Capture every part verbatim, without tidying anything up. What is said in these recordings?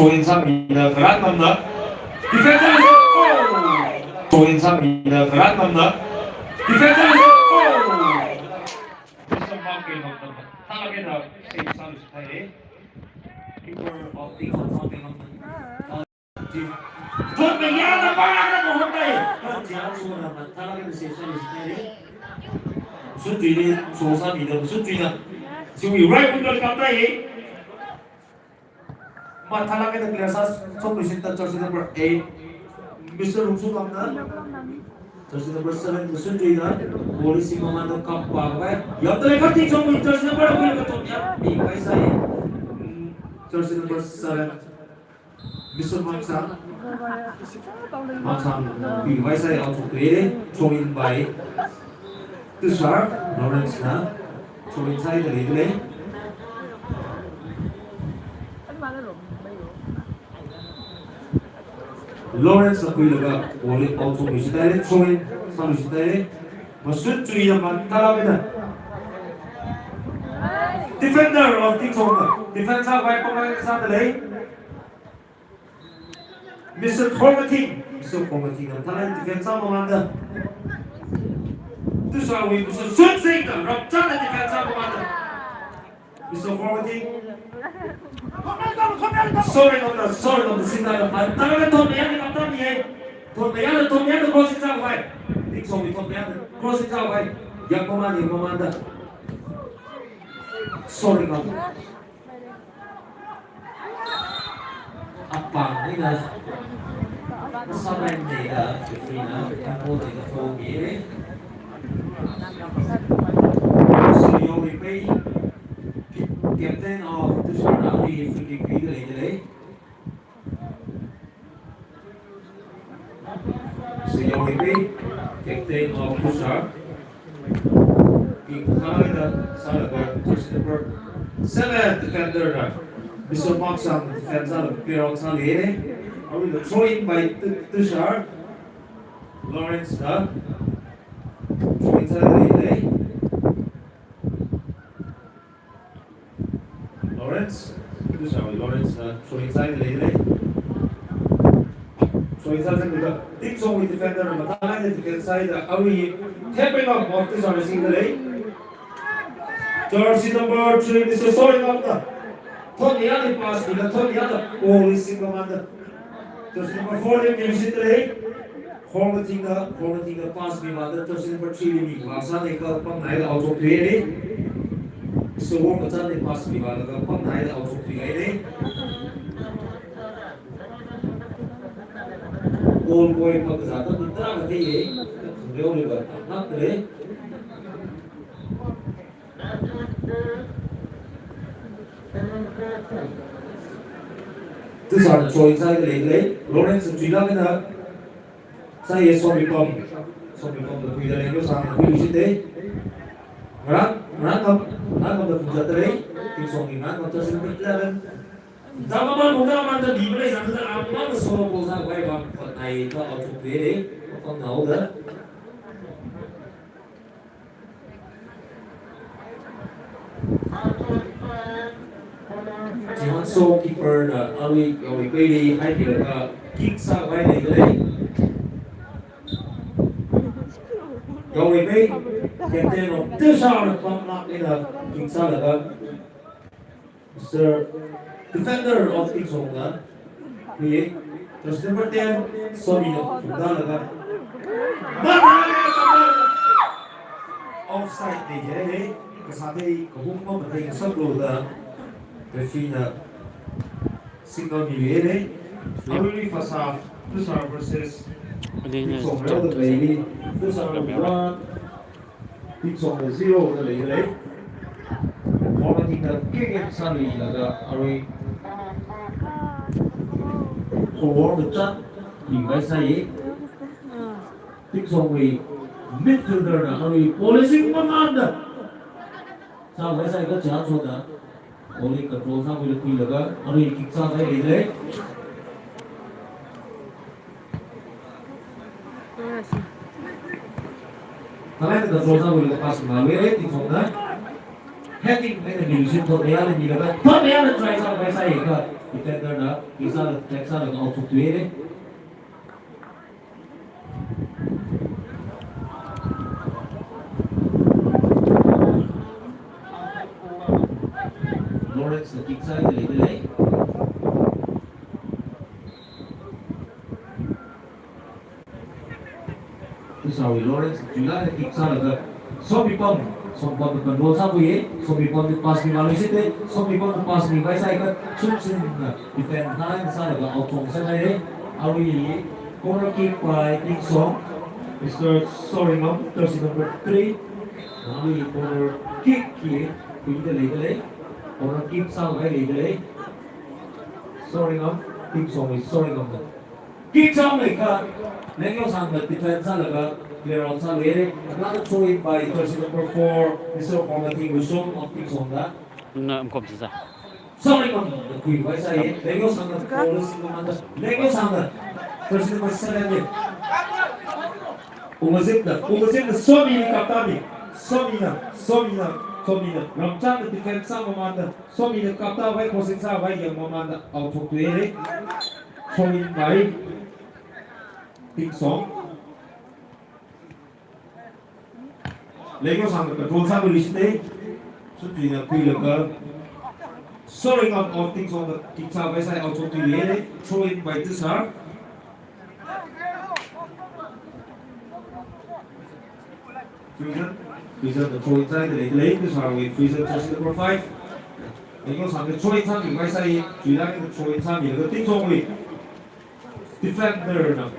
Throw-in sāmida Ngaranngamna. Defender is, oh! Throw-in sāmida Ngaranngamna. Defender is, oh! Mister Mark Ngaranngamna. Thālāk eina save sāluishithaire. Keeper of the Mark Ngaranngamna. Thotmayana pāngna mahontai. Jiang sona mathālāk eina save sāluishithaire. Mashun Tui ni throw sāmida, Mashun Tuina. Chiwui right foot kaptai. Mathālāk eina clear sāshokluishithaida jersey number eight, Mister Rungsungngamna. Jersey number seven, Mashun Tuina. Ball singmamānda kapkhavai. Yamda lei kha Tingchongwui jersey number eight katongyam mikhavai sāi. Mm, jersey number seven, Mister Maksang. Maksang mikhavai sāi, out shoktuire. Throw-in by Tushar, Lawrence na throw-in sāda leidalei. Lawrence na khuilaga ball out shokluishithaire, throw-in sāluishithaire. Mashun Tuina mathālāk eina. Defender of Tingchong, defense sākhavai pāngna sādalei. Mister Khormathing, Mister Khormathingna mathālāk eina defense sāmamānda. Tusharwui Mister Sunsingna rāpchānda defense sāmamānda. Mister Khormathing. Sorry, ngamda, sorry, ngamda, singda, mathālāk eina Thotmayana kaptammiye. Thotmayana, Thotmayana crossing sākhavai. Tingchongwui Thotmayana crossing sākhavai. Yangmamān, yangmamānda. Sorry, ngamda. Apāng eina sāmai nida, Katrina, Apāng eina foul mire. Sir Yongwei Pei, captain of Tusharna, free kick pida leidalei. Sir Yongwei Pei, captain of Tushar. Kick hāngda sālaga jersey number seven defender na Mister Maksang defense sālaga clear out sāli. Arui throw-in by Tu-, Tushar. Lawrence na throw-in sāda leidalei. Lawrence, Tushar, Lawrence na throw-in sāda leidalei. Throw-in sāda leida, Tingchongwui defender na mathālāk eina defense sāda, arui tampering up of Tushar singdalei. Jersey number three, Mister Soringamna. Thotmayana pass mida, Thotmayana ball singmamānda. Jersey number four li miluishitdalei. Khormathingna, Khormathingna pass mivāda, jersey number three li mivā sāda kha pāngna eina out shoktuire. Mister Wormachanli pass mivālaga pāngna eina out shoktuire. Goal koi phakazāda mi tarākha theiye. Khangareo leiva, ngatdalei. Tusharna throw-in sāda leidalei. Lawrence na chuilāk eina sāya. Songmipam. Songmipamna khuidalei, Losangna khuiluishitdalei. Ngarang, Ngarangngam, Ngarangngam da phungzatdalei. Tingchongwui Ngarangngam, jersey number eleven. Damaman mungda manda di malei sāda amang solo ball sākhavai vang pāngna eina out shoktuire. Pāngna haoda. Jihanso keeper na arui Yongwei Peili haipilaga kick sākhavai leidalei. Yongwei Pei, captain of Tusharna pānglāk eina kick sālaga Mister Defender of Tingchongna, khuiye, jersey number ten, Somina phungdalaga. Offside ne jai ne, kasāthei kahung mamathei ngasaklu da, referee na signal miye ne. Arui first half, Tushar versus Tingchong round of baby, Tushar one, Tingchong zero da leidalei. Khormathingna kick in sāluilaga arui forward da chat, ringvai sāye. Tingchongwui midfielder na arui policing mamanda sāvai sāi ka chance hoda. Ball control sākhuilaga, arui kick sākhavai leidalei. Thālāk eina control sākhuilaga pass mavāre, Tingchongna. Heading eina miluishit, Thotmayana milaga, Thotmayana try sākhavai sāi ka. Defender na, kick sā, kick sālaga out of play. Lawrence na kick sāda leidalei. Tusharwui Lawrence, chuilāk eina kick sālaga, Somipam, Somipam control sākhuiya, Somipam pass mivāluishita, Somipam pass mivāsai kha, Sumsing, defend hāngngai sālaga, out song sāngai, arui, corner kick by Tingsong, Mister Soringam, jersey number three, arui corner kick hi, khuida leidalei, corner kick sāngai leidalei, Soringam, Tingsongwui Soringam. Kick sāngai kha, Lengyongsangna defend sālaga, clear out sāluira. Another throw in by jersey number four, Mister Khongnathing Lushong of Tingsong da. Na, um, kom sisa. Soringam, the quick, why say, Lengyongsangna, ball is in the matter. Lengyongsangna, jersey number seven. Umazipna, Umazipna, Somina kaptami. Somina, Somina, Somina. Ramchang the defend sāmamanda. Somina kaptavai, crossing sāvai, yangmamanda, out of play. Throw in by Tingsong. Lengyongsangna control sākhuiluishita. Sumsingna khuilaga. Soringam of Tingsongna kick sāvai sāi, out of play. Throw in by Tushar. Friesen, Friesen the throw in sāda leidalei, Tusharwui Friesen, jersey number five. Lengyongsangna throw in sāmivāsai, chuilāk eina throw in sāmilaga Tingsongwui defender na.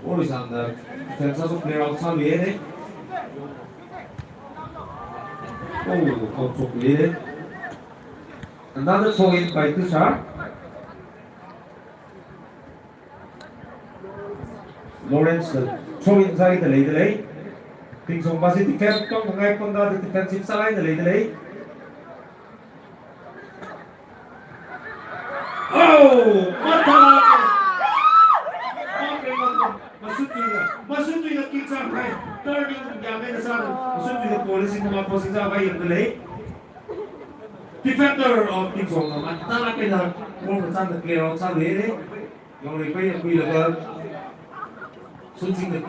Orisangna defend sāsok, clear out sāluira. Oh, out of play. Another throw in by Tushar. Lawrence, uh, throw in sāda leidalei. Tingsong basi defend tongkhangai pangda defensive sāda leidalei. Oh, mathālāk. Masunthuina, Masunthuina kick sāngai. Turning yāmei na sā, Masunthuina policy kuma crossing sāvai yangdalei. Defender of Tingsongna mathālāk eina, Wongmachanna clear out sāluira. Yawreipai ya khuilaga, Sumsingna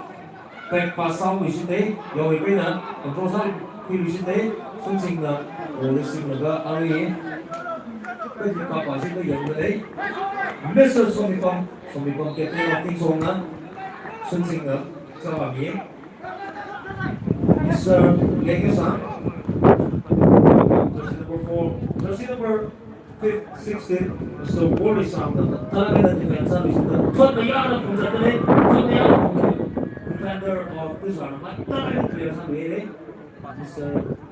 back pass sāluishita, Yawreipaina control sākhuiluishita, Sumsingna, oh, Sumsingna ga arui, pai di kappa sita yangdalei. Mister Somipam, Somipam captain of Tingsongna, Sumsingna, sāvāmi. Mister Lengyongsang. Jersey number four. Jersey number fif-, sixteen. Mister Worisangna, mathālāk eina defend sāluishita. Thotmayāna phungzatdalei. Thotmayāna phungzat. Defender of Tushar, mathālāk eina clear sāluira. Mister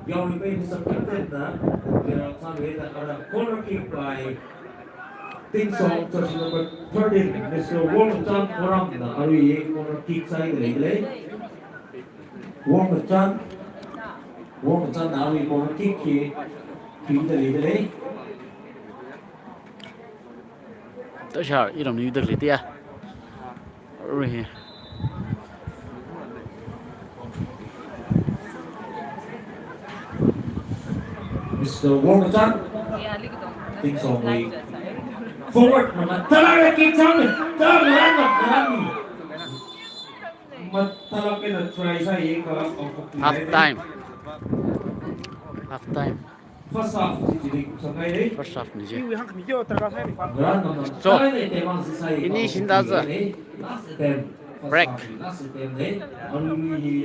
Yawreipai, Mister Captain na clear out sāluira. Ara corner kick by Tingsong, jersey number thirteen, Mister Wongmachan Khoramna arui corner kick sāda leidalei. Wongmachan, Wongmachanna arui corner kick hi, khuida leidalei. Tushar, iram ni yuda leidalei ya. Arui hi. Mister Wongmachan. Tingsongwui forward, mathālāk eina kick sāmi. Tara, maran, maran ni. Mathālāk eina try sāi kha, oh, half time. Half time. First half ji, ji, ji, sāngai. First half ni ji. Maran, maran. So, tara eina temang sāsai. Ini shinda za. Last attempt. Break. First half, last attempt ni. Arui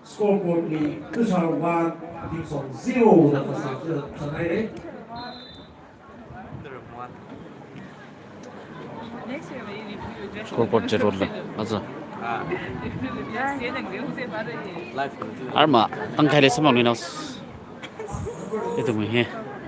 scoreboard li Tushar one, Tingsong zero da first half sāngai. Scoreboard zero la, aja. Arma, tangkhai le samang ni nau. Ito mo hi.